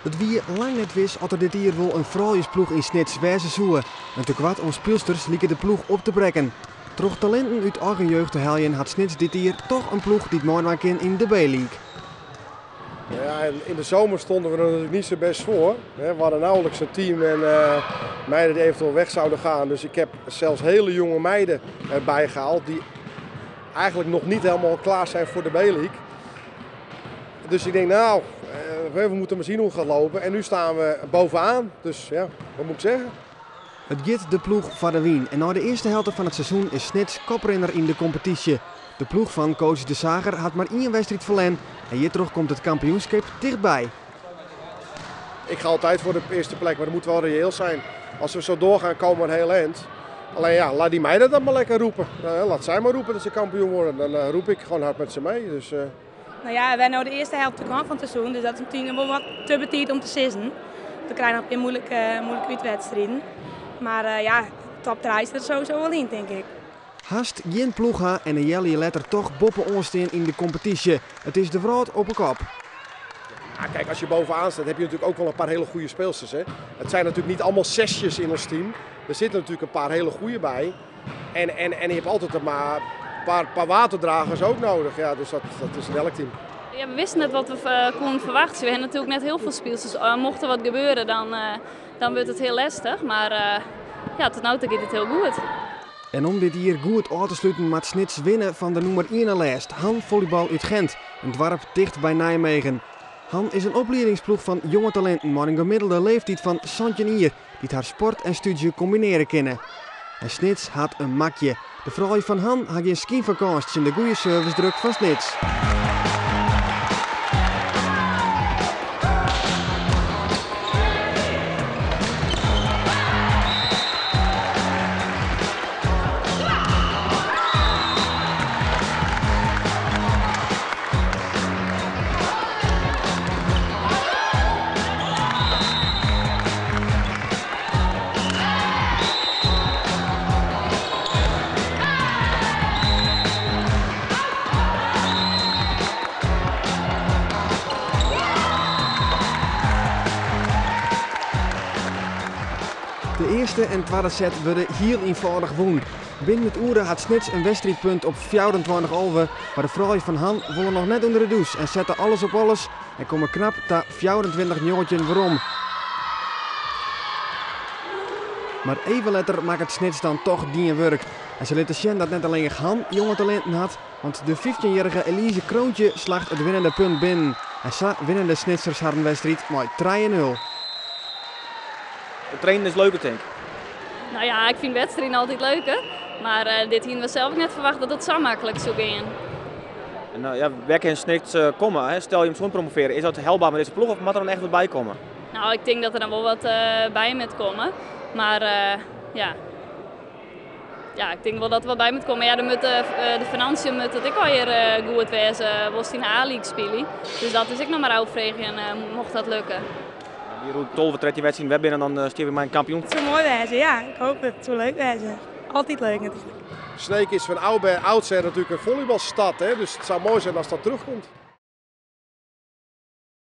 It wie lang net wis oft der dit jier wol in frouljusploech yn Snits wêze soe. In tekoart oan spylsters like de ploech op te brekken. Troch talinten út eigen jeugd te heljen hat Snits dit jier toch in ploech dy't meidwaan kin yn de B-league. Ja, in de zomer stonden we er natuurlijk niet zo best voor. We hadden nauwelijks een team en meiden die eventueel weg zouden gaan. Dus ik heb zelfs hele jonge meiden erbij gehaald die eigenlijk nog niet helemaal klaar zijn voor de B-league. Dus ik denk, nou, we moeten maar zien hoe het gaat lopen. En nu staan we bovenaan, dus ja, wat moet ik zeggen? It giet de ploech foar de wyn en nei de earste helte fan it seizoen is Snits koprinner yn de kompetysje. De ploech fan coach De Sager hat mar ien wedstriid ferlern en hjirtroch komt it kampioenskip tichtby. Ik ga altijd voor de eerste plek, maar dat moet wel reëel zijn. Als we zo doorgaan, komen we een heel eind. Alleen ja, laat die meiden dat maar lekker roepen. Laat zij maar roepen dat ze kampioen worden. Dan roep ik gewoon hard met ze mee. Dus. Nou ja, we hebben nu de eerste helft te gaan van het seizoen, dus dat is natuurlijk wel wat te betijd om te sissen. We krijgen nog een moeilijke uitwedstrijden. Maar ja, top 3 is er sowieso wel in, denk ik. Hast geen ploeg ha en een jelle letter toch boppen onsteen in de competitie. Het is de wrâld op de kop. Ja, kijk, als je bovenaan staat heb je natuurlijk ook wel een paar hele goede speelsters. Hè? Het zijn natuurlijk niet allemaal zesjes in ons team. Er zitten natuurlijk een paar hele goede bij. En je hebt altijd een maar paar waterdragers ook nodig. Ja, dus dat is in elk team. Ja, we wisten net wat we konden verwachten. We hebben natuurlijk net heel veel speelsters. Mocht er wat gebeuren, dan wordt het heel lastig. Maar tot nu toe gaat het heel goed. En om dit hier goed af te sluiten, moet Snits winnen van de nummer 1 lijst. Han Volleybal uit Gent, een dorp dicht bij Nijmegen. Han is een opleidingsploeg van jonge talenten, maar een gemiddelde leeftijd van zantjin jier, die haar sport en studie combineren kunnen. En Snits had een makje. De vrouw van Han had geen skivakantie in de goede servicedruk van Snits. De eerste en tweede set worden heel eenvoudig woon. Binnen het oeren had Snits een wedstrijdpunt op 24-11, maar de vrouwen van Han willen nog net onder de douche en zetten alles op alles en komen knap ta 24-19 waarom. Maar even later maakt het Snits dan toch die werk. En ze lieten zien dat net alleen Han jonge talenten had, want de 15-jarige Elise Kroontje slaagt het winnende punt binnen. En zo winnen de Snitsers haar wedstrijd met 3-0. Het trainen is leuker, denk ik. Nou ja, ik vind wedstrijden altijd leuker. Maar dit hadden we zelf ook net verwacht dat het zo makkelijk zou gaan. En ja, Wekke en Snits komen, hè? Stel je hem zo promoveren, is dat helbaar met deze ploeg of moet er dan echt wat bij komen? Nou, ik denk dat er dan wel wat bij moet komen. Maar ja. Ja, ik denk wel dat er wat bij moet komen. Maar ja, dan moet de financiën moet dat ik al hier goed wezen, was in de A-league spelen. Dus dat is ik nog maar afvragen en mocht dat lukken. Die route 12, 13 wedstrijden, we binnen dan stuur ik mijn kampioen. Het zou mooi wezen, ja. Ik hoop het. Het zou leuk wezen. Altijd leuk natuurlijk. Sneek is van oudsher natuurlijk een volleybalstad, hè? Dus het zou mooi zijn als dat terugkomt.